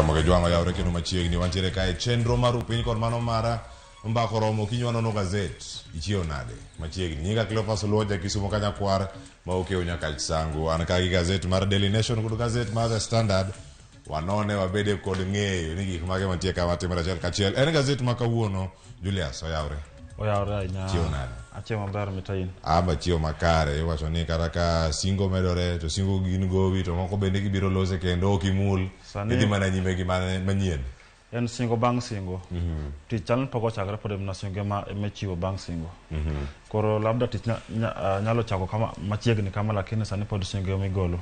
Nyakoromo gi jwang'o yawre kendo machiegni wantiere kae chenro mar upiny kod mano mara mbako romo kiny wanono gazet ichiew nade machiegni nyinga Cleophas Oluoja Kisumo Kanyakwar ma okew nyaka Sangu an ka gi gazet mar Daily Nation kod gazet mar The Standard wanone wabede kod ng'eyo ni gik mage mantie ka matimore achiel kachiel en gazet ma kawuono Julius oyawre Oyawre ahinya. Chiew nade? Achiew maber mita in. Aba chiew makare iwacho ni kata ka singo medore to singo gin gowi to moko bende gibiro lose kendo ok imul Sani- idhi mana nyime gi manyien En singo bang' singo. Tich chal ni pok ochakre pod en mana singo ema ema ichiwo bang' singo. Koro labda tich nyalo chako kama machiegni kama lakini sani pod singo ema igolo.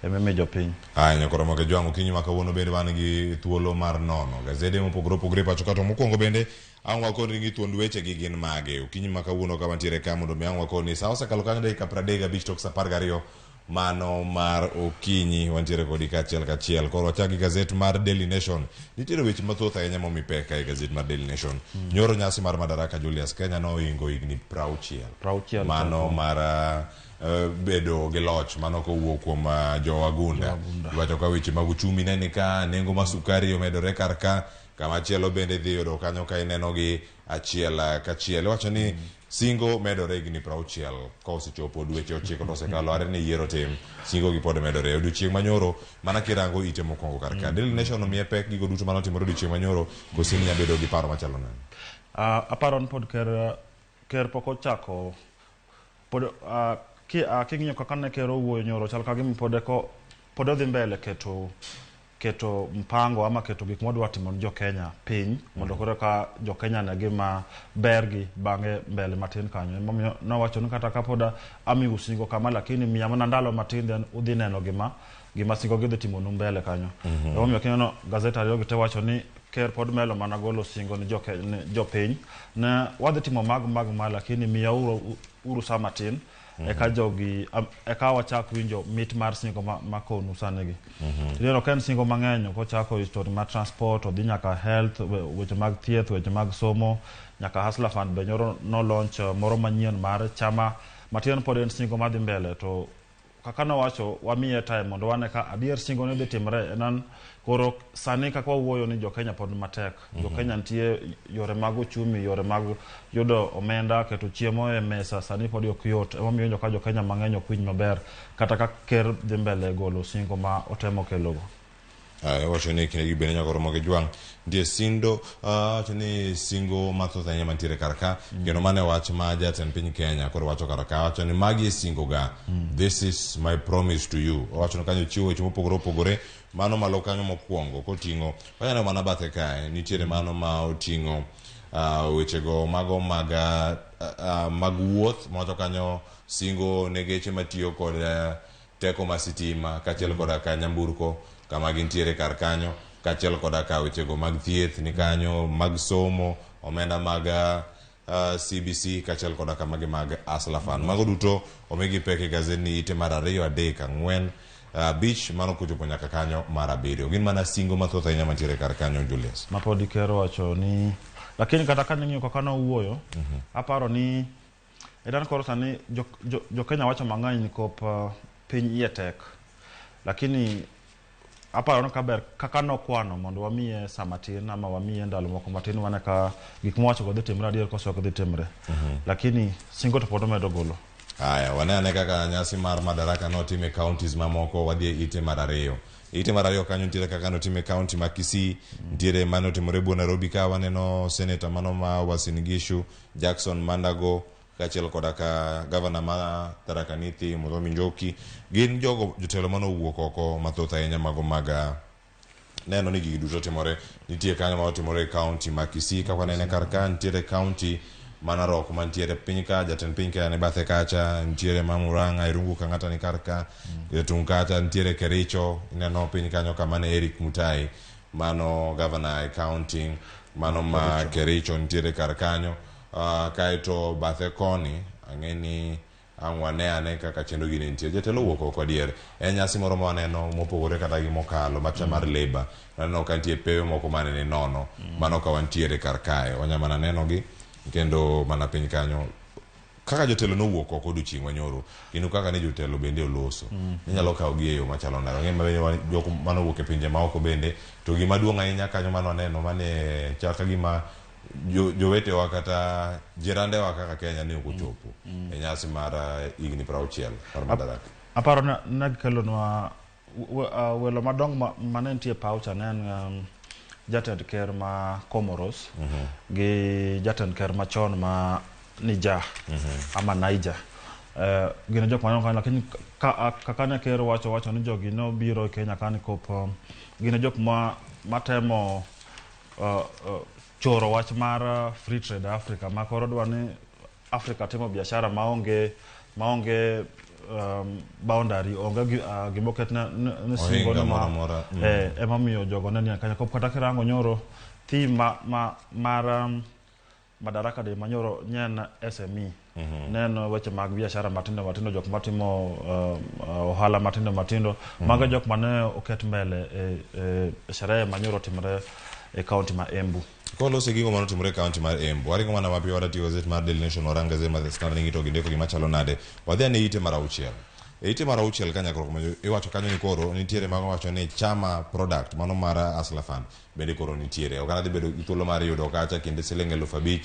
Ema imiyo jopiny. Aya nyakoro moke jwang' okinyi ma kawuono bende wan gi thuolo mar nono gazede mopogore opogore e pacho ka to mokwongo bende ang' wakoni ni thuond weche gi gin mage okinyi ma kawuono ka wantiere ka mondo mi ang' wakoni sa osekalo kanyo dakika 35 tok sa 12 mano mar okinyi wantiere kodi kaachiel kachiel koro wachak gi gazet mar Daily Nation nitiere weche mathoth ahinya momi pek e gazet mar Daily Nation nyoro nyasi mar Madaraka Julius Kenya nohingo higni 60 60 mano mar bedo gi loch mano kowuok kuom jowagunda iwacho ka weche mag uchumi ne ni ka nengo mar sukari omedore kar ka kama chielo bende idhi yudo kanyo ka ineno gi achiel kachiel iwacho ni singo medore higni 60 ka osechopo dweche 9 to osekalo are ni yiero tim singo gi pod medore odiochieng' manyoro mana kirango ite mokwongo kar ka Daily Nation omiye pek gigo duto manotimore odiochieng' manyoro koso in inya bedo gi paro machalo nade? Aparo ni pod ker pok ochako pod king'iyo kaka ne ker owuoyo nyoro chal ka gima pod eko pod odhi mbele keto mpango ama keto gik modwa timo ne jo-Kenya piny mondo koro ka jo-Kenya ne gima bergi bang'e mbele matin kanyo. Emomiyo nowacho ni kata kapod amiu singo kama lakini miya mana ndalo matin then udhi neno gima singo gi dhi timonu mbele kanyo. Emomiyo kineno gazet ariyo gi te wacho ni ker pod melo mana golo singo ni jopiny ne wadhi timo mag mag ma lakini miya uru sa matin eka jogi eka wachak winjo mit mar singo ma konu sani gi. Ineno ka en singo mang'eny kochako story mar transport odhi nyaka health weche mag thieth weche mag somo nyaka Hustler Fund be nyoro no launch moro manyien mar chama matin pod en singo madhi mbele to kaka nowacho wamiye time mondo wane ka adier singo ni dhi timre en koro sani kaka wawuoyo ni jo-Kenya pod matek. Jo-Kenya nitie yore mag uchumi yore mag yudo omenda keto chiemo e mesa sani pod ok yot emomiyo iwinjo ka jo-Kenya mang'eny ok winj maber kata ka ker dhi mbele golo singo ma otemo kelogo. Iwacho ni kindegi bende nyaka romo gi jwang' nitie sindo wacho ni singo mathoth ahinya mantiere kar ka kendo mano e wach ma jatend piny Kenya koro wacho kar ka wacho ni magi e singo ga this is my promise to you owacho ni kanyo chiwo weche mopogore opogore mano malo kanyo mokwongo koting'o wanyalo mana bathe kae nitiere mano ma oting'o wechego mago mag mag wuoth mawacho kanyo singo ne geche matiyo kod teko mar sitima kaachiel koda ka nyamburko kama gintiere kar kanyo kaachiel koda ka wechego mag thieth ni kanyo mag somo omenda mag CBC kaachiel koda ka magi mag Hustler Fund. Mago duto omigi pek e gazetni ite mar 2, 3, 4, 5 mano kochopo nyaka kanyo mar 7. Gin mana singo mathoth ahinya mantiere kar kanyo Julius. Ma pod ker owacho ni lakini kata ka ning'iyo kaka nowuoyo aparo ni en koro sani jo Kenya wacho mang'eny nikop piny iye tek lakini aparo ni kaber kaka nokwano mondo wamiye sa matin ama wamiye ndalo moko matin wane ka gik mowacho go dhi timre adier koso ok dhi timre. Lakini singo to pod omedo golo. Aya, wane ane kaka nyasi mar Madaraka notim e counties mamoko wadhi e ite mar 2. Ite mar 2 kanyo nitiere kaka notim e county ma Kisii, nitiere mane otimore buo Nairobi ka waneno senator mano ma Uasin Gishu, Jackson Mandago kaachiel koda ka gavana ma Tharaka Nithi Muthomi Njoki gin jogo jotelo mane owuok oko mathoth ahinya mago mag neno ni gigi duto timore. Nitie kanyo ma otimore e county ma Kisii kaka wanene kar ka nitiere county ma Narok mantiere piny ka jatend piny Kenya ni bathe kacha nitiere ma Murang'a Irungu Kang'ata ni kar ka jatung' kacha nitiere Kericho ineno piny kanyo kama ne Eric Mutai mano gavana e county mano ma Kericho nitiere kar kanyo. Kaeto bathe koni ang'e ni ang' wane ane kaka chenro gini nitie. Jatelo owuok oko adier. En nyasi moro ma waneno mopogore kata gi mokalo macha mar Labour. Waneno ka nitie pewe moko mane ni nono. Mano ka wantiere kar kae. Wanya mana neno gi kendo mana piny kanyo. Kaka jotelo nowuok oko odiochieng' manyoro kendo kaka ne jotelo bende oloso inyalo kawo gi e yo machalo nade? Wang'eyo maber ni jok manowuok e pinje maoko bende to gima duong' ahinya kanyo mane waneno mane chal ka gima jowetewa kata jirandewa kaka Kenya ne ok ochopo e nyasi mar higni 60 mar Madaraka. Aparo ne gikelonwa welo madongo mane nitie e paw cha ne en jatend ker ma Comoros gi jatend ker machon ma Niger ama Niger. Gin jok maneno kanyo, lakini kaka ne ker wacho ni jogi nobiro e Kenya ka nikop gin jok matemo choro wach mar free trade Africa, ma koro dwa ni Africa timo biashara maonge boundary, onge gimoket ne singo ni ma emomiyo jogo ne nie kanyo. Kata kirango nyoro theme mar Madaraka Day manyoro ne en SME. Ne en weche mag biashara matindo matindo, jok matimo ohala matindo matindo. Mago jok mane oket mbele e sherehe manyoro timore e county ma Embu. Kolose gigo manotimore e county mar Embu, waringo mana mapiyo wadatiyo gazet mar Daily Nation, warang gazet mar The Standard ni to gindiko gima chalo nade. Wadhi ane ite mar 6. E ite mar 6 ka nyakruok iwacho kanyo ni koro nitiere mago wacho ni chama product mano mar Hustler Fund bende koro nitiere. Oganda dhi bedo gi thuolo mar yudo kacha kinde siling 5,000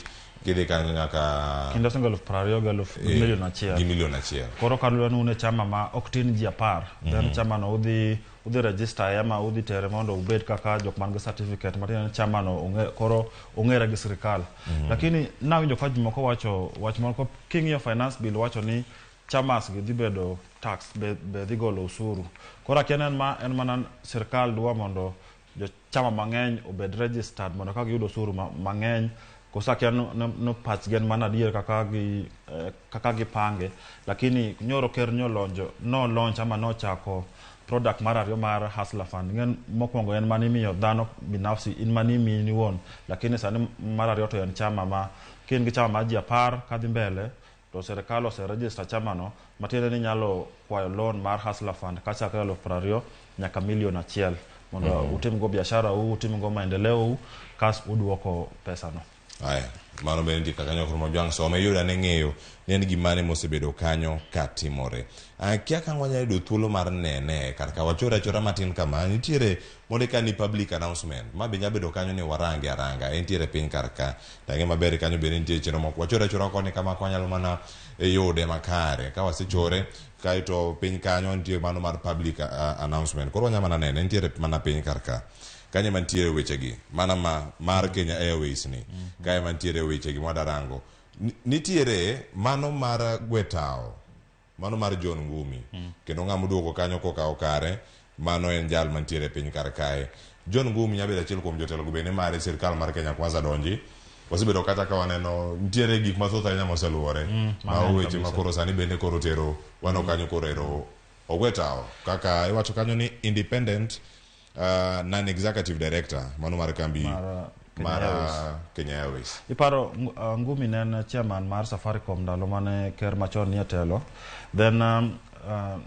kidhi kanyo nyaka kinde siling 20,000 gi 1,000 milion 1. Gi milion 1. Koro kaluwore ni un e chama ma ok tin ji 10, then chama no udhi register ama udhi tere mondo ubed kaka jok man gi certificate matiende ni chama no koro ong'ere gi sirikal. Lakini nawinjo ka jomoko wacho wach moro king'iyo finance bill wacho ni chamas gi dhi bedo tax be dhi golo osuru. Koro akia en mana sirikal dwa mondo jo chama mang'eny obed registered mondo ka giyudo osuru mang'eny, koso akia no pachgi en mana adier kaka gipange. Lakini nyoro ker no launch ama nochako product mar ariyo mar Hustler Fund. Ng'en mokwongo en mani miyo dhano binafsi, in mani miyi in iwuon, lakini sani mar ariyo to en chama ma kin gi chama mar ji 10 kadhi mbele to sirikal ose register chama no, matiende ni nyalo kwayo loan mar Hustler Fund kachakre 20,000 nyaka milion 1 mondo utim go biashara u, utim go maendeleo u, kas uduoko pesa no. Aya, mano bende nitie kaka nyakruok mojwang' some yudo ane ng'eyo ni en gimane mosebedo kanyo katimore. Kia ka wanyalo yudo thuolo mar nene kar ka wachore achora matin kama nitiere mondika ni public announcement ma be nyalo bedo kanyo ni warange aranga entiere piny kar ka tang'e maber kanyo bende nitie chenro moko wachore achora koni kama wanyalo mana yude makare ka wasechore kaeto piny kanyo nitie mano mar public announcement koro wanyalo mana nene entiere mana piny kar ka kanyo mantiere wechegi mana ma mar Kenya Airways ni kae mantiere wechegi mwadarango nitiere mano mar Gwetao mano mar John Ngumi kendo ng'ama oduogo kanyo kokawo kare mano en jal mantiere piny kar kae. John Ngumi nyabedo achiel kuom jotelo go bende mare sirkal mar Kenya Kwanza donji wasebedo kata ka waneno nitiere gik mathoth ahinya moseluwore ma weche ma koro sani bende koro tero wano kanyo koro ero Ogwetao kaka iwacho kanyo ni independent non-executive director mano mar kambi mar Kenya Airways. Iparo Ngumi ne en chairman mar Safaricom ndalo mane ker machon nie telo. Then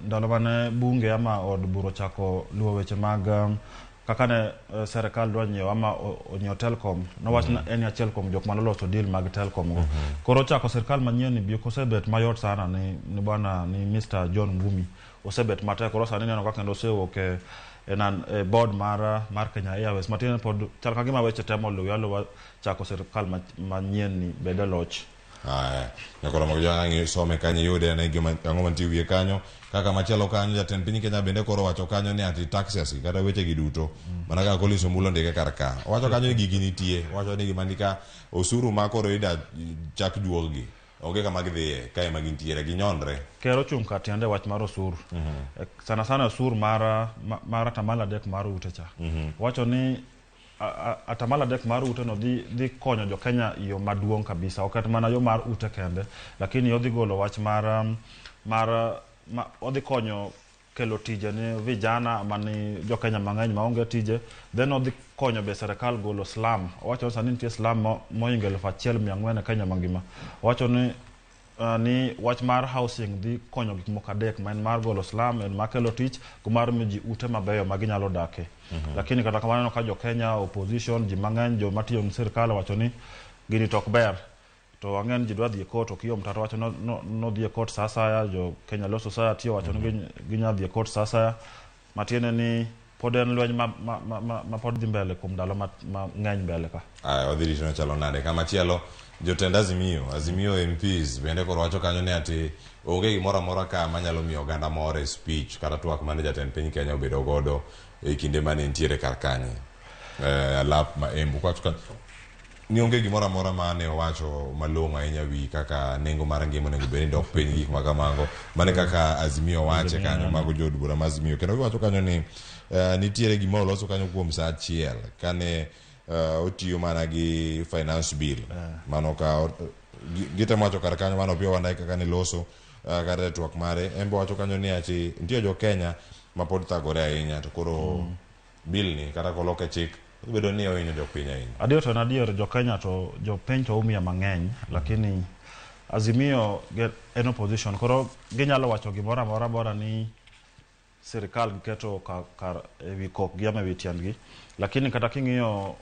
ndalo mane bunge ama od bura ochako luwo weche mag kaka ne serikal dwa nyiewo ama onyiewo Telcom, nowach ni en achiel kuom jok manoloso deal mag Telcom go. Koro chako sirikal manyien ni bi osebet mayot sana ni bwana ni Mr. John Ngumi osebet matek. Koro sani ineno ka kendo osewuok e board mar Kenya Airways matiende pod chal ka gima weche temo luwe aluwa chako sirikal manyien ni bede loch. Aya, nyakoro mag jang'e some kanyo yude ane gima ang'o mantie wiye kanyo kaka machielo kanyo jatend piny Kenya bende koro wacho kanyo ni anti taxes kata weche gi duto mana kaka Collins Omulo ndike kar ka owacho kanyo ni gigi nitie owacho ni gima nika osuru ma koro ida chak juogi onge kama gidhiye kae ma gintiere ginyonre. Ker ochung' kar tiende wach mar osuru. Sana sana osuru mar atamalo 3 mar ute cha. Owacho ni atamalo 3 mar ute no dhi konyo jo Kenya yo maduong' kabisa. Ok en mana yo mar ute kende, lakini odhi golo wach mar odhi konyo kelo tije ni vijana ama ni jo Kenya mang'eny maonge tije. Then odhi konyo be sirikal golo slum. Owacho ni sani nitie slum mohingo 1,400 e Kenya mangima. Owacho ni wach mar housing dhi konyo gik moko 3 ma en mar golo slum, en mar kelo tich, go mar miyo ji ute mabeyo ma ginyalo dake. Lakini kata kamano ka jo Kenya opposition ji mang'eny joma tiyo gi sirikal owacho ni gini to ok ber. To ang'e ni ji dwa dhi e court, Okiya Omtatah wacho nodhi e court sa asaya, jo Kenya Law Society owacho ni ginya dhi e court sa asaya. Matiende ni pod en lweny ma pod dhi mbele kuom ndalo mang'eny mbele ka. Aya, wadhi rito ni chalo nade. Kamachielo, jotend Azimio, Azimio MPs bende koro wacho kanyo ni ati onge gimoro amora ka manyalo miyo oganda mor e speech kata twak mane jatend piny Kenya obedo godo e kinde mane entiere kar kanye. Alap ma Embu. Kwacho kanyo ni onge gimoro amora mane owacho malong'o ahinya wi kaka nengo mar ngima onego bed ni dok piny gik ma kamago. Mane kaka Azimio wache kanyo, mago jood bura ma Azimio. Kendo giwacho kanyo ni nitiere gima oloso kanyo kuom saa achiel kane otiyo mana gi finance bill. Mano ka gitemo wacho kar kanyo mano Opiyo Wandayi kaka ne loso kata e twak mare. En be owacho kanyo ni ati nitie jo Kenya ma pod thagore ahinya to koro bill ni kata koloke chik bedo ni ohinyo jopiny ahinya. Adier to en adier, jo Kenya to jopiny to umia mang'eny, lakini Azimio en opposition, koro ginyalo wacho gimoro amora bora ni sirikal giketo kar ewi kokgi ama ewi tiendgi. Lakini kata king'iyo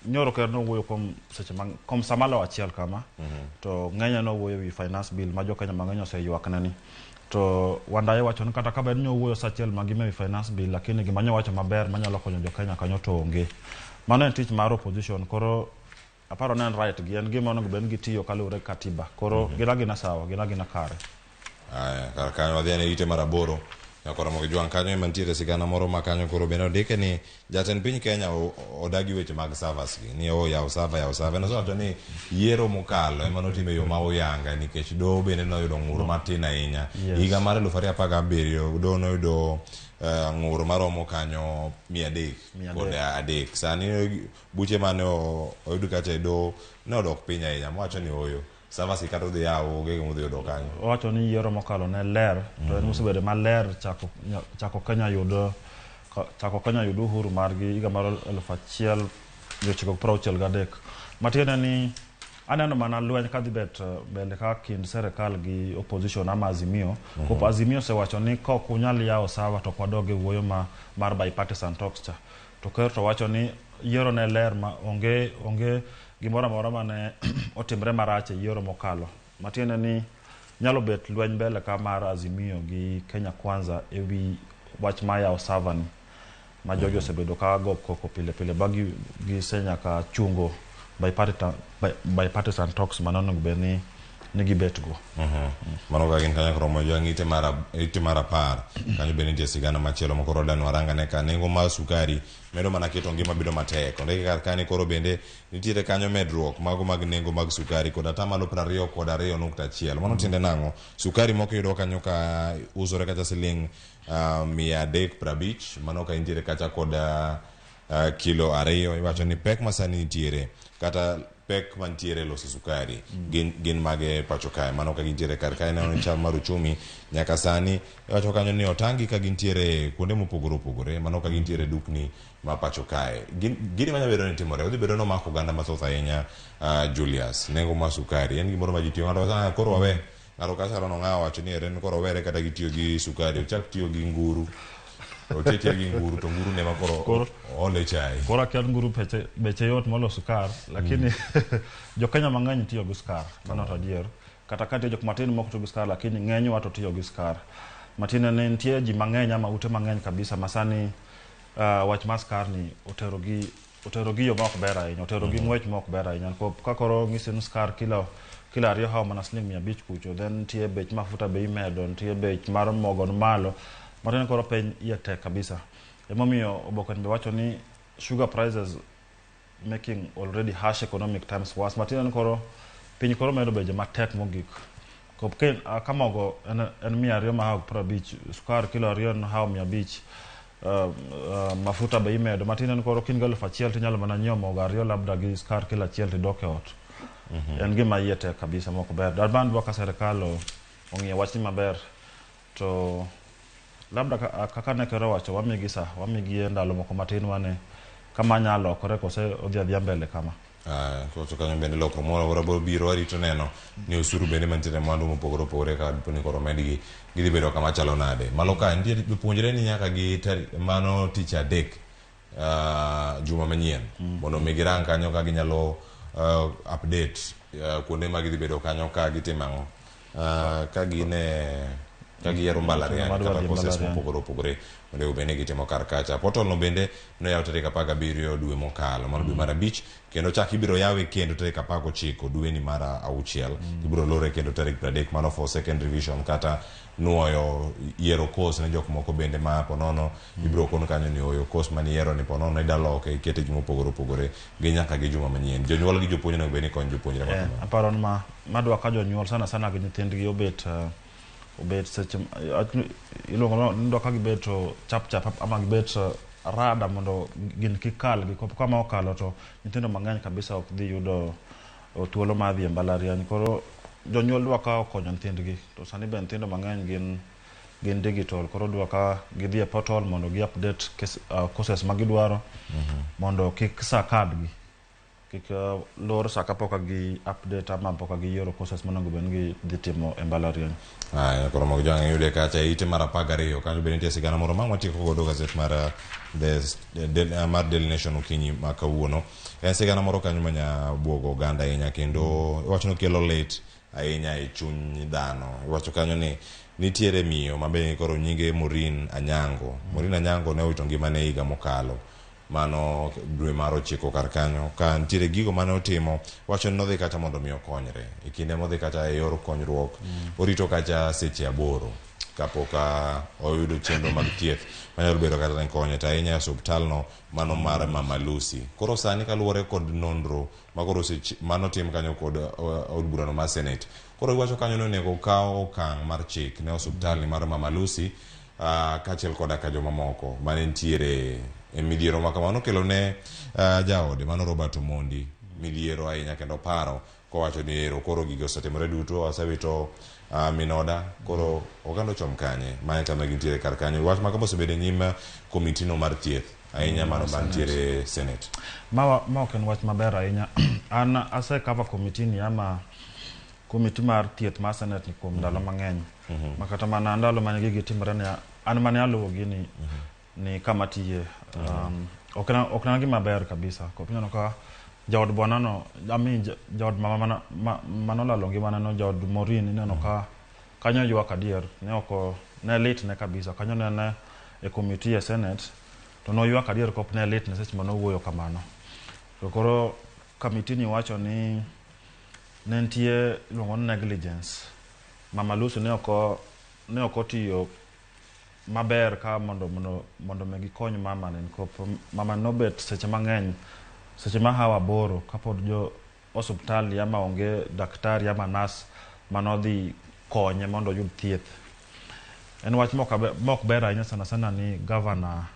nyoro ker nowuoyo kuom seche kuom saa malo achiel kama, to ng'enyne nowuoyo ewi finance bill ma jo Kenya mang'eny oseywakne ni. To Wandayi wacho ni kata ka bed ni owuoyo saa achiel mangima ewi finance bill, lakini gima nyowacho maber manyalo konyo jo Kenya kanyo to onge. Mano en tich mar opposition, koro aparo ni en right gi, en gima onego bed ni gitiyo kaluwore gi katiba. Koro gin agina sawa, gin agina kare. Aya, kar kanyo wadhi ane ite mar aboro. Nyakoro Ramogi Jwang' kanyo ema nitiere sigana moro ma kanyo koro bende ondike ni jatend piny Kenya odagi weche mag servers gi ni o yaw server yaw server. Nosewacho ni yiero mokalo ema notimo e yo ma oyanga nikech doho bende noyudo ng'ur matin ahinya. Higa mar 2017 doho noyudo ng'ur maromo kanyo 303. Sani buche mane oyud kacha e doho ne odok piny ahinya mowacho ni oyo. Servers kata odhi yawo onge gima odhi yudo kanyo. Owacho ni yiero mokalo ne ler, to en osebedo maler chako Kenya yudo chako Kenya yudo uhuru margi higa mar 1963. Matiende ni aneno mana lweny kadhi bet mbele ka kind serikal gi opposition ama Azimio. Kop Azimio osewacho ni ka ok unyal yawo sawa to ok wadog e wuoyo mar bipartisan talks cha. To ker to wacho ni yiero ne ler ma onge gimoro amora mane otimre marach e yiero mokalo. Matiende ni nyalo bet lweny mbele ka mar Azimio gi Kenya Kwanza ewi wach mar yawo server ni ma jogi osebedo ka go koko pile pile ba gisenyaka chungo bipartisan talks mane onego bed ni gibet go. Mano ka gin kanyo koromo jwang' ite mar 10 kanyo bende nitie sigana machielo ma koro dani warangane ka nengo mar sukari medo mana keto ngima bedo matek. Ondike kar kani koro bende nitiere kanyo medruok mago mag nengo mag sukari kod atamalo 22.1. Mano tiende nang'o? Sukari moko iyudo kanyo ka usore kata siling 350, mano ka intiere kacha kod kilo 2. Iwacho ni pek masani nitiere kata pek mantiere loso sukari gin mage pacho kae. Mano ka gintiere kar kae neno ni chal mar uchumi nyaka sani iwacho kanyo ni otangi ka gintiere kuonde mopogore opogore. Mano ka gintiere dukni ma pacho kae. Gini manyalo bedo ni timore odhi bedo ni omako oganda mathoth ahinya. Julius, nengo mar sukari en gimoro ma ji tiyo ng'ato wacho koro wawe ng'ato ka Sharon Ong'awo wacho ni eren koro owere kata gitiyo gi sukari ochak tiyo gi nguru otiyo tiyo gi nguru to nguru ne ma koro ole chai. Koro akia nguru beche yot molo sukar, lakini jo Kenya mang'eny tiyo gi sukar, mano to adier. Kata ka nitie jok matin mok tiyo gi sukar, lakini ng'enywa to tiyo gi sukar. Matiende ni nitie ji mang'eny ama ute mang'eny kabisa ma sani wach mar sukar ni otero gi yo ma ok ber ahinya, otero gi ng'wech ma ok ber ahinya. Ka koro ng'isi ni sukar kilo 2 hawo mana siling 500 kucho, then nitie bech mafuta be imedo, nitie bech mar mogo ni malo. Matiende koro piny iye tek kabisa. Emomiyo oboke ni be wacho ni sugar prices making already harsh economic times worse. Matiende ni koro piny koro medo bedo matek mogik. Ka mogo en 200 ma hawo 50, sukar kilo 2 en hawo 500, mafuta be imedo. Matiende ni koro ka in gi 1000 tinyalo mana nyiewo mogo 2 labda gi sukar kilo 1 tidok e ot. En gima iye tek kabisa mok ber. Darban dwa ka serikal ong'iyo wachni maber to labda kaka ne ker owacho wamigi sa, wamigi ndalo moko matin wane kama nyalo lokore kose odhi adhiya mbele kama. Koso kanyo bende lokruok moro amora biro biro warito neno ni osuru bende mantiere mwandu mopogore opogore ka dipo ni koro omedgi gidhi bedo kama chalo nade. Malo ka nitie jopuonjre ni nyaka gi mano tich adek juma manyien mondo mi girang kanyo ka ginyalo update Kuonde ma gidhi bedo kanyo ka gitimo ang'o? Ka gin e ka giyiero mbalariany Madwa kata dhi courses mbalariany. mopogore opogore onego bed ni gitimo kar kacha. Portal no bende noyaw tarik 17 dwe mokalo, mano dwe mar 5, kendo chak ibiro yawe kendo tarik 19 dweni mar 6. Ibiro lore kendo tarik 30, mano for second revision kata nuoyo yiero course ne jok moko bende ma ponono ibiro kon kanyo ni oyo course mane iyiero ni ponono ida loke ikete gima opogore opogore gi nyaka gi juma manyien. Jonyuol gi jopuonj onego bed ni konyo jopuonjre ma kamano. Aparo ni ma madwa ka jonyuol sana sana gi nyithindgi obet obet seche iluongo ni dwa ka gibet chap chap ama gibet rada mondo gin kik kalgi. Kama okalo to nyithindo mang'eny kabisa ok dhi yudo thuolo mar dhi e mbalariany. Koro jonyuol dwa ka okonyo nyithindgi to sani be nyithindo mang'eny gin digital, koro dwa ka gidhi e portal mondo gi update courses ma gidwaro mondo kik sa kadgi, kik lor sa kapok gi update ama pok giyiero courses monego bed ni gidhi timo e mbalariany. Aya, koro mogo jwang' yude kacha e ite mar 12 kanyo bende nitie sigana moro ma watieko godo gazet mar mar Daily Nation okinyi ma kawuono. En sigana moro kanyo manya buogo oganda ahinya kendo iwacho ni kelo lit ahinya e chuny dhano. Iwacho kanyo ni nitiere miyo ma be koro nyinge Maureen Anyango. Maureen Anyango ne owito ngimane higa mokalo, mano dwe mar 9 kar kanyo, ka nitiere gigo mane otimo. Wacho ni nodhi kacha mondo mi okonyre. E kinde modhi kacha e yor konyruok, orito kacha seche 8 kapok oyudo chenro mag thieth manyalo bedo kata ni konye, to ahinya e osuptal no mano mar Mama Lucy. Koro sani kaluwore kod nonro ma koro manotim kanyo kod od burano mar Senate, koro iwacho kanyo ni onego okaw okang' mar chik ne osuptal ni mar Mama Lucy kaachiel koda ka jomamoko mane nitiere e midhiero ma kamano. Nokelo ne jaode mano Robert Omondi midhiero ahinya kendo paro kowacho ni ero koro gigo osetimore duto, asewito minoda, koro oganda ochom kanye? Mae kama gintiere kar kanyo. Wach ma kama osebedo e nyim komiti no mar thieth ahinya mano mantiere Senate. Ma ok en wach maber ahinya. An ase cover committee ni ama komiti mar thieth mar Senate ni kuom ndalo mang'eny. Ma kata mana ndalo mane gigi timore ne an mane aluwo gini ni kama tiye. Ok en gima ber kabisa. Kop ineno ka jaod bwana no, I mean jaod mama manolalo ngimane no, jaod Maureen, ineno ka kanyo ywak adier, ne ok ne lit ne kabisa. Kanyo ne en e komiti e Senate to noywak adier kop ne lit ne seche mane owuoyo kamano. To koro komiti ni wacho ni ne nitie iluongo ni negligence. Mama Lucy ne ok otiyo maber ka mondo mi gikony mama ni, nikop mama nobet seche mang'eny, seche ma hawa 8 kapod jo osuptal ama onge daktari ama nas manodhi konye mondo oyud thieth. En wach mok ber ahinya sana sana ni gavana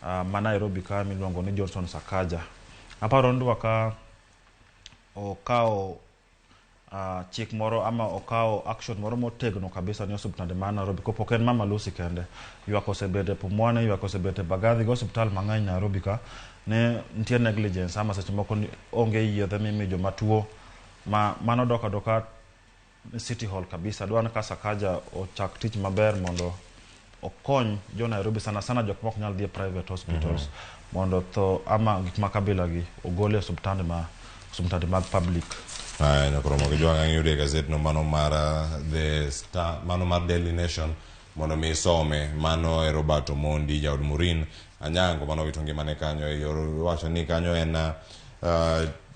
ma Nairobi ka miluongo ni Johnson Sakaja. Aparo ni dwa ka okawo chik moro ama okawo action moro motegno kabisa ni osuptande ma Nairobi. Kopok en Mama Lucy kende, ywak osebet e Pumwani, ywak osebet e Mbagathi gi osuptal mang'eny Nairobi ka ne nitie negligence ama seche moko onge yedhe mimiyo joma tuo ma mano dok adoka City Hall kabisa. Dwa ni ka Sakaja ochak tich maber mondo okony jo Nairobi sana sana jok mok nyal dhi e private hospitals mondo tho ama gik ma kabila gi ogol e osuptande mag public. Aya, nyakoro mogo jwang' ang' yude e gazet no mano mar The Star, mano mar Daily Nation mondo mi isome. Mano e Robert Omondi jaod Maureen Anyango mano wito ngimane kanyo e yor wacho ni kanyo en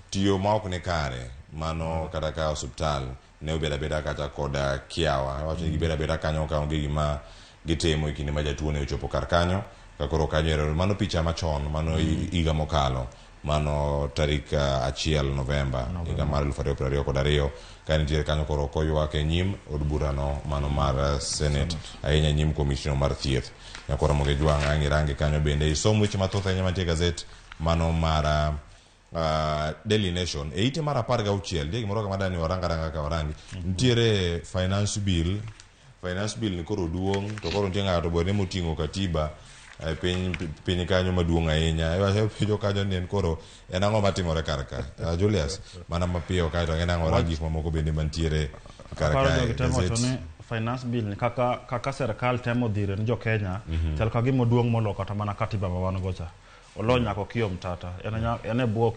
tiyo ma ok ni kare, mano kata ka osuptal ne obedo abeda kata kod kiawa. Wacho ni gibedo abeda kanyo ka onge gima gitimo e kinde ma jatuo ne ochopo kar kanyo. Ka koro kanyo ero mano picha machon, mano higa mokalo, mano tarik 1 Novemba higa mar 2022, ka nitiere kanyo koro koywak e nyim od burano mano mar Senate, ahinya e nyim komishno mar thieth. Nyakoro Ramogi Jwang' ang' irange kanyo bende isom weche mathoth ahinya mantie e gazet mano mar Daily Nation e ite mar 16. Nitie gimoro kama dani warang aranga ka warangi. Nitiere finance bill. Finance bill ni koro duong', to koro nitie ng'ato bende moting'o katiba e piny kanyo maduong' ahinya. Iwacho penjo kanyo ni en koro en ang'o matimore kar ka? Julius, mana mapiyo kae to en ang'o warang gik mamoko bende mantiere kar Aparo kae. jogi temo wacho Gazet. ni finance bill ni kaka serikal temo dhire ni jo Kenya, chal ka gima oduong' moloyo kata mana katiba ma wan go cha. Olo nyaka Okiya Omtata. En e bwo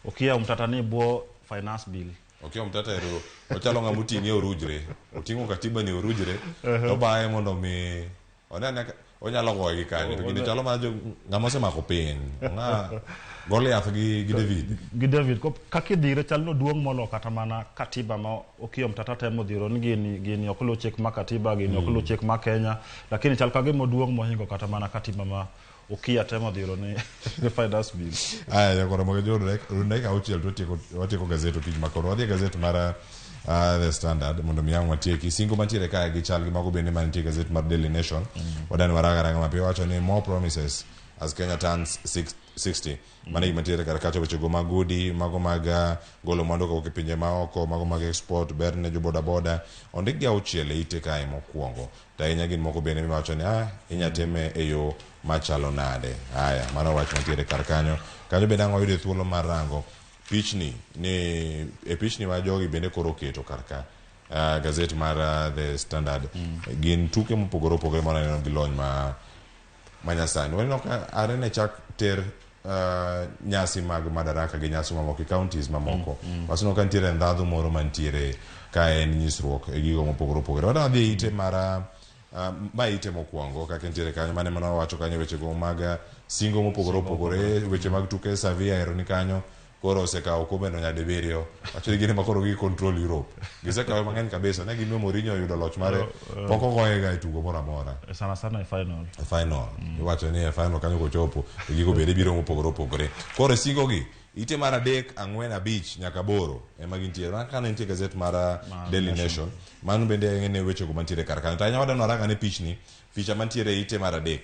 Okiya Omtata ni bwo finance bill. Okiya Omtata ero ochalo ng'ama oting'e orujre. Oting'o katiba ni orujre to baye mondo mi one ane ka onyalo goye gi kanyo. To gini chalo mana jo ng'ama osemako piny. Ng'a Goliath gi David. Gi David kaka idhire chal ni oduong' molo kata mana katiba ma Okiya Omtata temo dhiro ni gini ok luw chik ma katiba, gini ok luw chik ma Kenya, lakini chal ka gima oduong' mohingo kata mana katiba ma Okiya temo dhiro ni finance bill. Aya, jakoro mogo jor dakika auchiel to watieko gazet okinyi ma koro. Wadhi e gazet mar The Standard mondo mi ang' watieki. Singo mantiere kae gi chal gi mago bende mantie e gazet mar Daily Nation. Wadani waranga ranga mapiyo wacho ni more promises as Kenya turns 60. Mano gima nitiere kar kacha wechego mag udi, mago mag golo mwandu kowuok e pinje maoko, mago mag export, ber ne jo boda boda. Ondik gi auchiel e ite kae mokwongo. To ahinya gin moko bende miwacho ni inya time e yo machalo nade. Haya, mano wach mantiere kar kanyo. Kanyo bende ang' wayude thuolo mar rango pichni ni e pichni ma jogi bende koro oketo kar ka. Gazet mar The Standard. Gin tuke mopogore opogore ma waneno gi lony ma manyasani. Waneno ka are ne chak ter nyasi mag Madaraka gi nyasi mamoko e counties mamoko. Waseneno ka nitiere ndhadhu moro mantiere ka en nyisruok e gigo mopogore opogore. Wadwa dhi e ite mar ma ite mokwongo kaka nitiere kanyo mane mana wawacho kanyo wechego mag singo mopogore opogore, weche mag tuke Sevilla ero ni kanyo koro osekawo okombeno nyadibiriyo. Wacho ni gin ema koro gi control Europe. Gisekawe mang'eny kabisa. Ne gimiyo Mourinho oyudo loch mare pok ogoyega e tugo moro amora. Sana sana e final. E final. Iwacho ni e final kanyo kochopo to gigo bende biro mopogore opogore. Koro e singo gi ite mar 3, 4, 5 nyaka 8 ema gintiere. Mana kaka ne nitie gazet mar Daily Nation. Mano bende en wechego mantiere kar kanyo. To ahinya wadwa ni warang ane pichni. Picha mantiere e ite mar 3.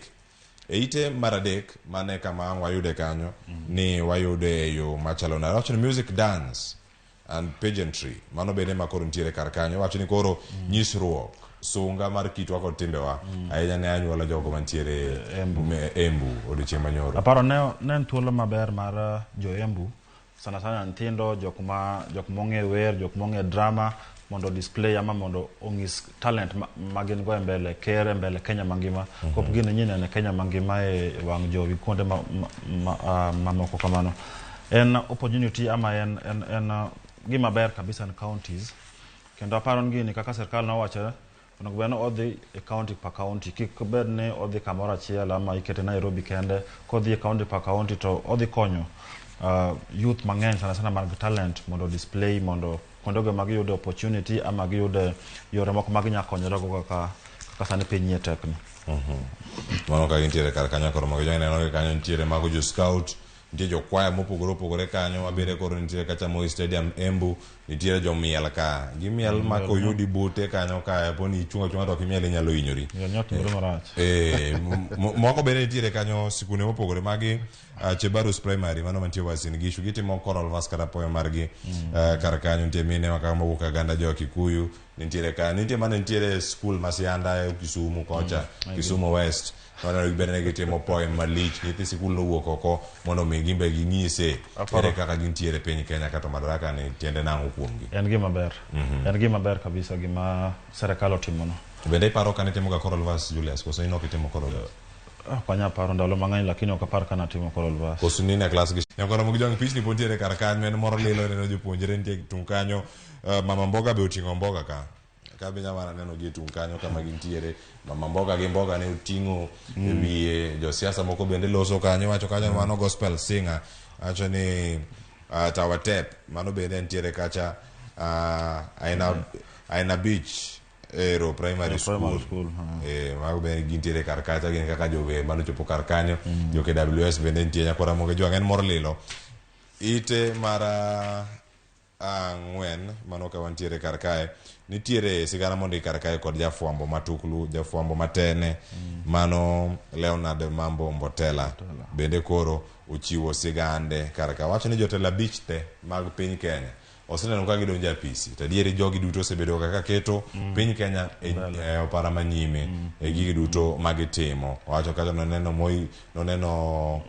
E ite mar 3 mane kama ang' wayude kanyo ni wayude e yo machalo nade. Wacho ni music, dance and pageantry. Mano bende ma koro nitiere kar kanyo. Wacho ni koro nyisruok, sunga mar kitwa kod timbewa ahinya ne anyuola jogo mantiere Embu odiochieng' manyoro. Aparo ne en thuolo maber mar jo Embu, sana sana nyithindo, jok mong'e wer, jok mong'e drama, mondo display ama mondo ong'is talent ma gin go e mbele ker, e mbele Kenya mangima. Kop gini nyinene Kenya mangima e wang' jowi kuonde mamoko kamano. En opportunity ama en gima ber kabisa ne counties. Kendo aparo ni gini kaka sirkal nowacho, onego bed ni odhi e county per county, kik bed ni odhi kamoro achiel ama ikete Nairobi kende. Kodhi e county per county to odhi konyo youth mang'eny sana sana mag talent mondo display, mondo kuondego ma giyudo opportunity ama giyudo yore moko ma ginyalo konyorego kaka sani piny nie tekni. Mano ka gintiere kar kanyo koro mago joneno kanyo nitiere mago jo scout, nitie jo kwaya mopogore opogore kanyo, mabende koro nitiere kacha Moi Stadium Embu, nitiere jomiel ka. Gimiel ma koyudi bute kanyo ka po ni ichung' achung'a to ok imiel inyalo hinyori. Moko bende nitiere kanyo sikunde mopogore magi Chebarus Primary mano mantie Uasin Gishu gitimo choral verse kata poem margi kar kanyo. Nitie mine maka mowuok aganda jo Kikuyu nitiere kanyo, nitie mane nitiere school ma Sianda e Kisumu kocha, Kisumu West. Mano bende ne gitimo poem malich, nyithi sikul nowuok oko mondo mi gimbe ginyise ere kaka gintiere piny Kenya kata Madaraka ni tiende nang'o kuomgi. En gima ber. En gima ber kabisa gima serikal otimono. Bende iparo kane itimoga choral verse Julius, koso in ok itimo choral verse? Ok anyal paro ndalo mang'eny lakini ok apar ka natimo choral verse. Koso nine klas gi nyakoro mogi jong pichni pod nitiere kar kanyo, en moro lilo neno jopuonjre nitie tung' kanyo. Mama mboga be oting'o mboga ka. Ka be nyalo neno gi e tung' kanyo kama gintiere. Mama mboga gi mboga ne oting'o e wiye. Josiasa moko bende loso kanyo, wacho kanyo mano gospel singer. Wacho ni Tawatep, mano bende nitiere kacha Aina Beach Ero Primary School. Mago bende gintiere kar kacha, gin kaka jower mano chopo kar kanyo. Jo KWS bende nitie nyakora moge jwang' en mor lilo. Ite mar 4 mano ka wantiere kar kae nitiere sigana mondi kar kae kod jafwambo matuklu, jafwambo matene mano Leonard Mambo Mbotela bende koro ochiwo sigande kar ka. Wacho ni jotelo 5 te mag piny Kenya oseneno ka gidonjo e apisi to adieri jogi duto osebedo kaka keto piny Kenya e opara manyime e gigi duto magitimo. Owacho kata noneno Moi, noneno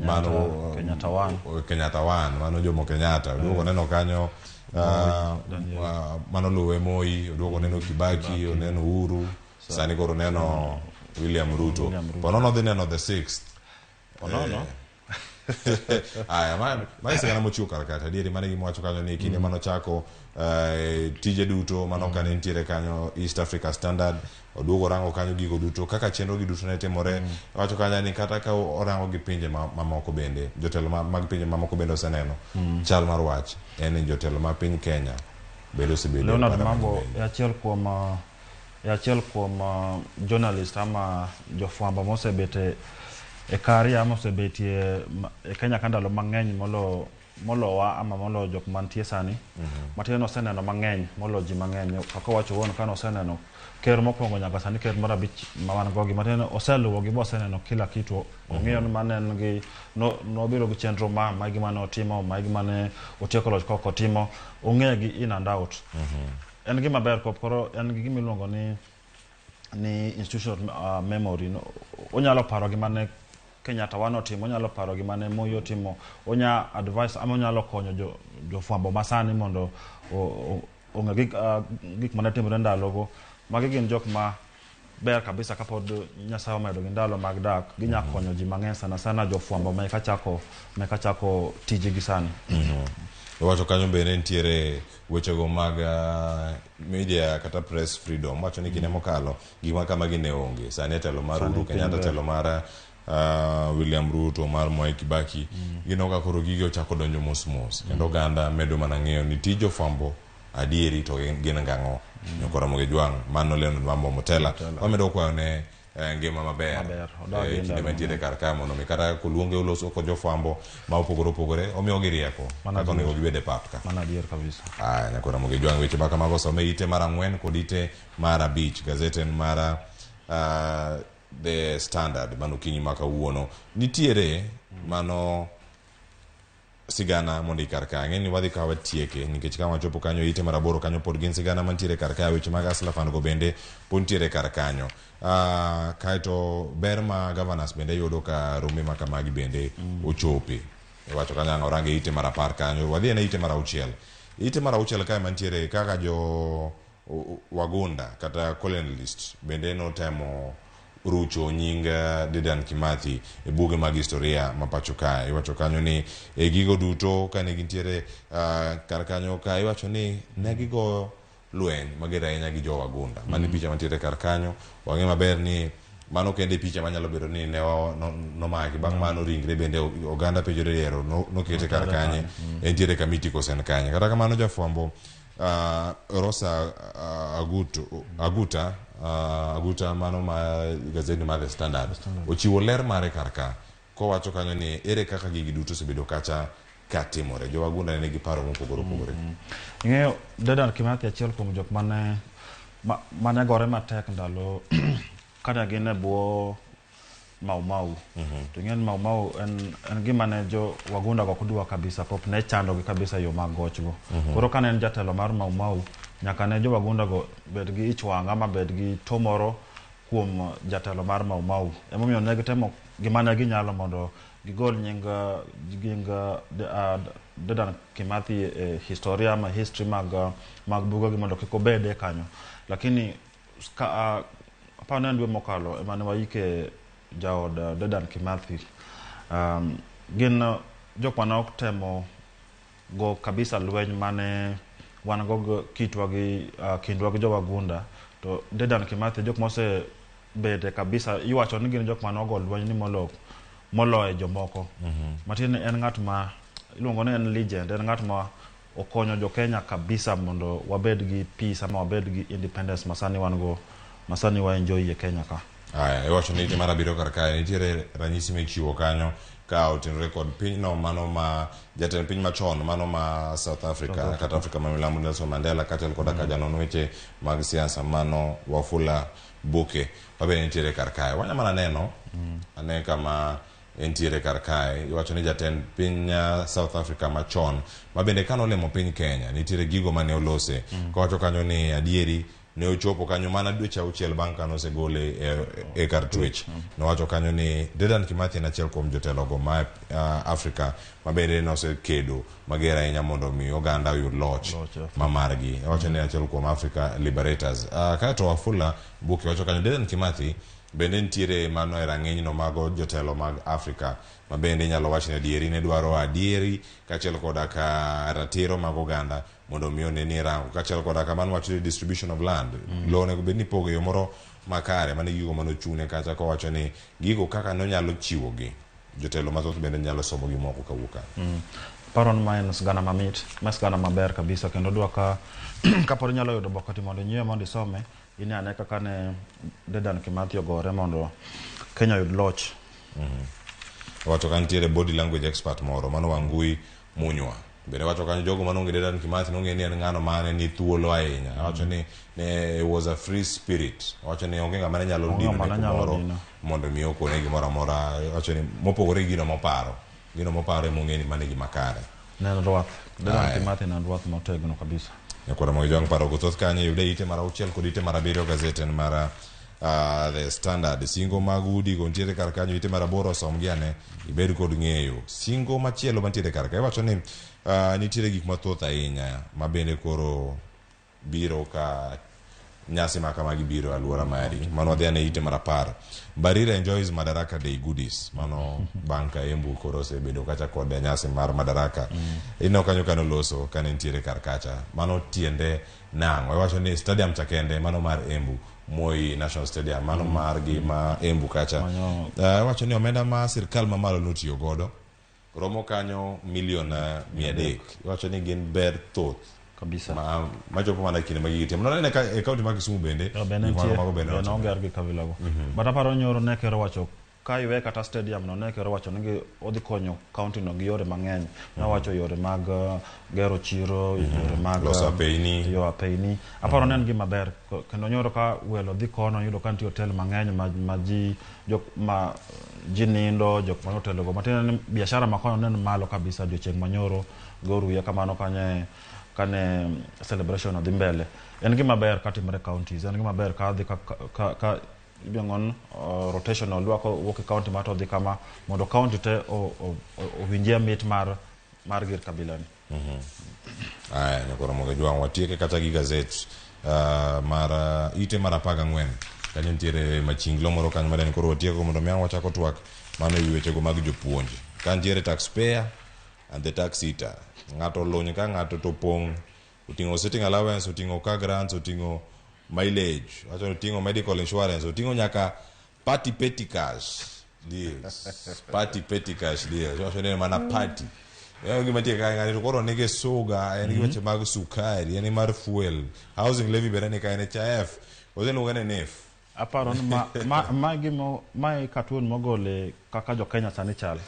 mano Kenyatta 1, Kenyatta 1 mano Jomo Kenyatta, oduogo neno kanyo mano luwe Moi, oduogo neno Kibaki, oneno Uhuru, sani koro neno William Ruto. Ponono dhi neno the 6th. Ponono. Aya, ma sigana mochiwo kar kata adieri mane gima wacho kanyo ni kinde manochako tije duto mano kane nitiere kanyo East Africa Standard oduogo orango kanyo gigo duto kaka chenro gi duto ne timore. Wacho kanyo ni kata ka orango gi pinje mamoko bende jotelo mag pinje mamoko bende oseneno chal mar wach en ni jotelo ma piny Kenya bende osebedo e Leonard oganda Mambo mang'eny. e achiel kuom journalist ama jofwambo mosebet e career ama osebetie e Kenya ka ndalo mang'eny molowa ama molo jok mantie sani. Matiende noseneno mang'eny molo ji mang'eny kaka owacho owuon ka noseneno ker mokwongo nyaka sani ker mar abich ma wan go gi matiende oseluwo gi boseneno kila kitu ong'eyo ni mane en gi nobiro gi chenro ma gima ne otimo ma gima ne otieko loch kok otimo ong'eyo gi in and out. En gima ber koro en gi gima iluongo ni institutional memory no, onyalo paro gima ne Kenyatta wan otimo, onyalo paro gima ne Moi otimo, onya advice ama onyalo konyo jofwambo masani mondo ong'e gik mane timore ndalogo. Magi gin jok ma ber kabisa kapod Nyasaye omedo gi ndalo mag dak, ginya konyo ji mang'eny sana sana jofwambo meka chako tijgi sani. Owacho kanyo bende nitiere wechego mag media kata press freedom. Wacho ni kinde mokalo gik ma kamagi ne onge. Sani e telo mar Uhuru Kenyatta, telo mar William Ruto, mar Mwai Kibaki, gineno ka koro gigi ochako donjo mos mos. Kendo oganda medo mana ng'eyo ni tij jofwambo adieri to gin gang'o. Nyoko Ramogi Jwang' mano Leonard Mambo Motela. Wamedo kwayo ne ngima maber kinde mantiere kar ka mondo mi kata koluonge oloso kod jofwambo ma opogore opogore omiyogi rieko kaka onego gibed e pap ka. Mano adier kabisa. Aya, Nyako Ramogi Jwang' weche ma kamago some ite mar 4 kod ite mar 5 gazet en mar The Standard mano okinyi ma kawuono. Nitiere mano sigana mondik kar ka. Ang'e ni wadhi ka watieke nikech ka wachopo kanyo ite mar 8 kanyo pod gin sigana mantiere kar ka, weche mag Hustler Fund go bende pod nitiere kar kanyo. Kaeto ber ma governors bende yudo ka rombe ma kamagi bende ochope. Iwacho kanyo ang' orange ite mar 10 kanyo. Wadhi ane ite mar 6. Ite mar 6 kae mantiere kaka jo Wagunda kata colonialist bende notemo rucho nying Dedan Kimathi e buge mag historia ma pacho kae. Iwacho kanyo ni e gigo duto kane gintiere kar kanyo ka iwacho ni ne gigoyo lweny mager ahinya gi jo Wagunda. Mano picha mantiere kar kanyo. Wang'e maber ni mano kende picha manyalo bedo ni ne nomaki. Bang' mano ringre bende oganda penjore ero nokete kar kanye, entiere kamiti kose en kanye. Kata kamano jafwambo Rosa Aguta mano ma gazeti mar The Standard ochiwo ler mare kar ka kowacho kanyo ni ere kaka gigi duto osebedo kacha ka timore. Jo Wagunda ne nigi paro mopogore opogore. Ing'eyo Dedan Kimathi achiel kuom jok mane gore matek ndalo kane gin e bwo Mau Mau. To ing'eyo ni Mau Mau en gima ne jo Wagunda go ok dwa kabisa, pop ne chandogi kabisa yo mag gochgo. Koro kane en jatelo mar Mau Mau, nyaka ne jo Wagunda go bed gi ich wang' ama bed gi to moro kuom jatelo mar Mau Mau. Emomiyo ne gitemo gima ne ginyalo mondo gigol nying Dedan Kimathi e historia ama history mag bugegi mondo kik obede kanyo. Lakini aparo ni en dwe mokalo ema ne waike jaod Dedan Kimathi. Gin jok mane ok temo go kabisa lweny mane wan go kitwa gi kindwa gi jo Wagunda. To Dedan Kimathi jok mosebete kabisa, iwacho ni gin jok mane ogo lweny ni moloyo jomoko. Matiende en ng'at ma iluongo ni en legend, en ng'at ma okonyo jo Kenya kabisa mondo wabed gi peace ama wabed gi independence masani wan go, masani wa enjoy e Kenya ka. Aya, iwacho ni ite mar 7 kar kae nitiere ranyisi michiwo kanyo ka otenore kod pinyno mano ma jatend piny machon mano ma South Africa kata Afrika ma milambo Nelson Mandela kaachiel koda ka janon weche mag siasa mano Wafula Buke mabende nitiere kar kae. Wanya mana neno ane kama entiere kar kae. Iwacho ni jatend piny South Africa machon ma bende kanolimo piny Kenya nitiere gigo mane olose. Kowacho kanyo ni adieri ne ochopo kanyo mana dweche 6 bang' kane osegole e kar twech. Nowacho kanyo ni Dedan Kimathi en achiel kuom jotelogo ma Afrika ma bende nosekedo mager ahinya mondo mi oganda oyud loch ma margi. Owacho ni achiel kuom Africa Liberators. Kaeto Wafula Buke wacho kanyo Dedan Kimathi Bende nitiere mano e rang'inyno mago jotelo mag Afrika ma bende inyalo wach ni adieri ne dwaro adieri kaachiel koda ka ratiro mag oganda mondo mi one ni irango kaachiel koda ka mano wacho ni distribution of land lowo onego bed ni ipogo e yo moro makare mano e gigo mane ochung'ne kacha kowacho ni gigo kaka nonyalo chiwogi jotelo mathoth bende nyalo somo gimoko kawuok kanyo. Aparo ni ma en sigana mamit, ma sigana maber kabisa kendo dwa ka kapod inyalo yudo oboke to mondo inyiewe mondo isome, ine ane kaka ne Dedan Kimathi ogore mondo Kenya oyud loch. Wacho ka nitiere body language expert moro mano Wangui Munywa bende wacho kanyo jogo mane Dedan Kimathi nong'e ni en ng'ano mane ni thuolo ahinya wacho ni ne was a free spirit wacho ni onge ng'ama ne nyalo Onge dino ng'ama ne ne nyalo kumoro dino. mondo mi okone gimoro amora wacho ni mopogore gi gino moparo gino moparo ema ong'e ni mano e gima kare Ne en rwath. Dedan Aye. Kimathi ne en rwath motegno kabisa. Nyakwara Mogi Jwang' paro go thoth kanyo yude ite mar auchiel kod ite mar abiriyo gazet en mar The Standard. Singo mag udi go nitiere kar kanyo ite mar aboro som gi ane ibed kod ng'eyo. Singo machielo mantiere kar ka iwacho ni nitiere gik mathoth ahinya ma bende koro biro ka nyasi ma kamagi biro e alwora mari. Mano wadhi ane ite mar apar. Barira enjoys Madaraka Day goodies. Mano bang' ka Embu koro osebedo kacha kod nyasi mar Madaraka. Ineno kanyo kane oloso kane nitiere kar kacha. Mano tiende nang'o? Iwacho ni stadium cha kende mano mar Embu. Moi National Stadium mano margi ma Embu kacha. Mano- Iwacho ni omenda ma sirkal mamalo notiyo godo romo kanyo milion 300. Iwacho ni gin ber thoth Kabisa. ma machopo mana kinde ma gigi timo. Nonene ka e kaunti ma Kisumu bende Yo, bende gik nitie, mago bende bende notimore. oger gi kabilago. But aparo nyoro ne ker owacho ka iwe kata stadium no ne ker owacho ni odhi konyo county no gi yore mang'eny. Nowacho yore mag gero chiro, yore mag Loso apeyni. yo apeyni. Aparo ne en gima ber kendo nyoro ka welo dhi kono yudo ka nitie hotel mang'eny ma ji jok ma ji nindo jok man hotel go matiende ni biashara ma kono ne ni malo kabisa odiochieng' manyoro goruya kamano kanye kane celebration odhi mbele. En gima ber katimore counties, en gima ber ka dhi ka iluongo ni rotational dwa wuok e county ma to odhi kama mondo county te owinjie mit mar gir kabila ni. Aya, nyakoro Mogi Jwang' watieke kata gi gazet mar ite mar 14 kanyo nitiere machinglo moro kanyo madeni koro watieko mondo mi ang' wachako twak mano ewi wechego mag jopuonj. Ka nitiere taxpayer and the tax eater. Ng'ato oluny ka ng'ato to pong' oting'o sitting allowance, oting'o car grants, oting'o mileage, wacho ni oting'o medical insurance, oting'o nyaka party petty cash deals. Party petty cash deals. Wacho ni en mana party. Gima tie ka ng'ani to koro nigi suga, en gi weche mag sukari, en mar fuel, housing levy bende ni ka en HIF, oseluonge ni NIF. Aparo ni ma cartoon mogole kaka jo Kenya sani chal.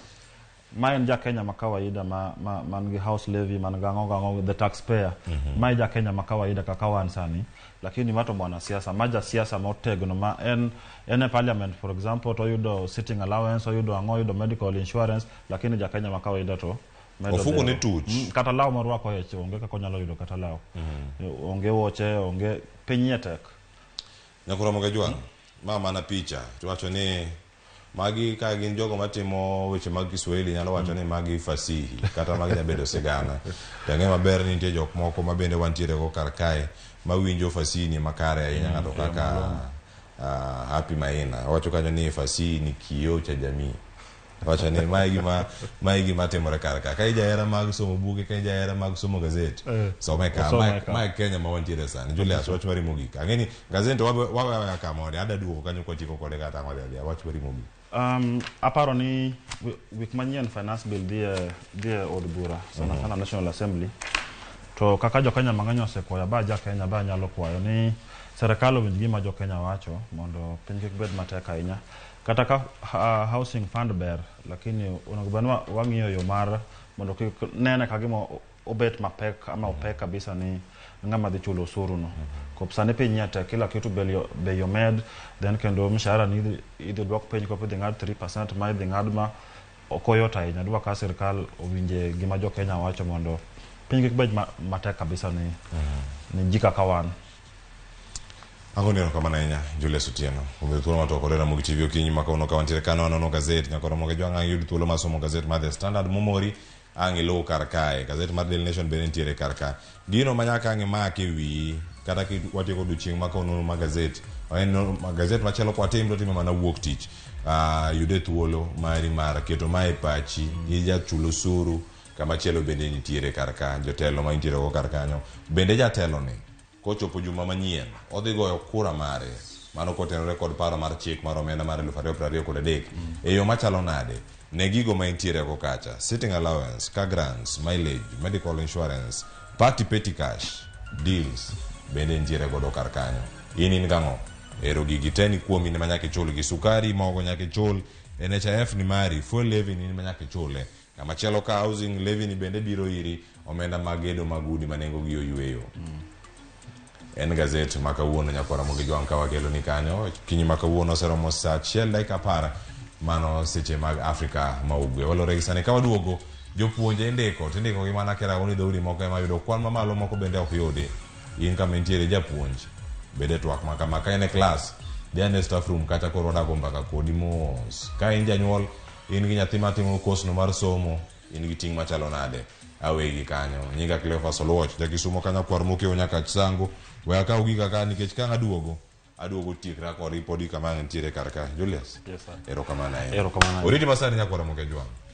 Ma en ja Kenya ma kawaida ma man gi house levy man gang'o gang'o the taxpayer. Ma e ja Kenya ma kawaida kaka wan sani. Lakini ma to mwanasiasa, ma jasiasa motegno ma en e parliament for example to oyudo sitting allowance, oyudo ang'o, oyudo medical insurance, lakini ja Kenya ma kawaida to medo Ofuko ne dhero. tuch. Kata law morwako e onge kaka onyalo yudo kata law. Onge wuoche, onge piny iye tek. Nyakoro Mogi Jwang', ma mana picha to wacho ni magi ka gin jogo matimo weche mag Kiswahili nyalo wacho ni magi fasihi kata magi nyabedo sigana. To ang'e maber ni nitie jok moko ma bende wantiere go kar kae mawinjo fasihi ni makare ahinya ng'ato kaka Happy Maina owacho kanyo ni fasihi ni kioo cha jamii. Wacho ni mae gima timore kar ka. Ka ijahera mag somo buge, ka ijahera mag somo gazet, some ka. Osome Mae ka. mae Kenya ma wantiere sani. Julius, wach mari mogik. Ang'e ni gazet to wawe aweya kamoro. Ada duogo kanyo kwatieko kode kata ang' wadhi adhiya. Wach mari mogik. Aparo ni wik manyien finance bill dhi e od bura sana sana National Assembly to kaka jo Kenya mang'eny osekwayo ba ja Kenya ba nyalo kwayo ni serikal owinj gima jo Kenya wacho mondo piny kik bed matek ahinya kata ka housing fund ber lakini onego bed ni wang'iyo yo mar mondo kik nene ka gima obet mapek ama opek kabisa ni ng'ama dhi chulo osuru no. Kop sani piny nye tek kila kitu bei omed then kendo mshahara ni idhi duok piny kop idhi ng'ad 3% ma idhi ng'ad ma ok oyot ahinya dwa ka sirikal owinje gima jo Kenya wacho mondo piny kik bed matek kabisa ni ji kaka wan. Agoni erokamano ahinya Julius Otieno kuom thuolo mar twak kode Ramogi TV okinyi ma kawuono ka wantiere ka wanono gazet nyaka Ramogi Jwang' ang' yud thuolo mar somo gazet mar The Standard momori ang' iluw kar kae gazet mar Daily Nation bende nitiere kar ka gino ma nyaka ang' imak e wiyi kata ki watieko odiochieng' ma kawuono mar gazet En gazet machielo kwatim to timo mana wuok tich. Yude thuolo mari mar keto mae pachi, ijachul osuru kama chielo bende nitiere kar ka, jotelo ma intiere go kar kanyo. Bende jatelo ni kochopo juma manyien odhi goyo kura mare mano kotenore kod paro mar chik mar omenda mar 2023 e yo machalo nade ne gigo ma intiere go kacha, sitting allowance, car grants, mileage, medical insurance, party petty cash deals bende nitiere godo kar kanyo. In in gang'o? Ero gigi te ni kuomi ma nyaka ichul gi sukari, mogo nyaka ichul, NHIF ni mari, fuel levy ni ma nyaka ichule. Kama chielo ka housing levy ni bende biro iri, omenda mag gedo mag udi ma nengo gi oyweyo. En gazet ma kawuono nyakwara Ramogi Jwang' ka wakelo ni kanyo. Kinyi ma kawuono oseromo saa 1:10 mano seche mag Afrika ma Ugwe. Walore gi sani ka waduogo jopuonje indiko to indiko gi mana kerago ni dhoudi moko ema yudo kwan mamalo moko bende ok yudi. In kama intiere japuonj bed e twak ma kama ka in e klas dhi ane staff room kacha koro wadago mbaka kodi mos. Ka in janyuol in gi nyathi matimo kos no mar somo in gi ting' machalo nade awegi kanyo. Nyinga Cleophas Oluoch jakisumo kanyo kwar mokewo nyaka Chisango. We akaw giga ka nikech ka ang' aduogo aduogo tiekra kod podi kama nitiere kar ka. Julius. Yes, sir. Erokamano ahinya. Erokamano ahinya. Oriti masani nyakwara Ramogi Jwang'.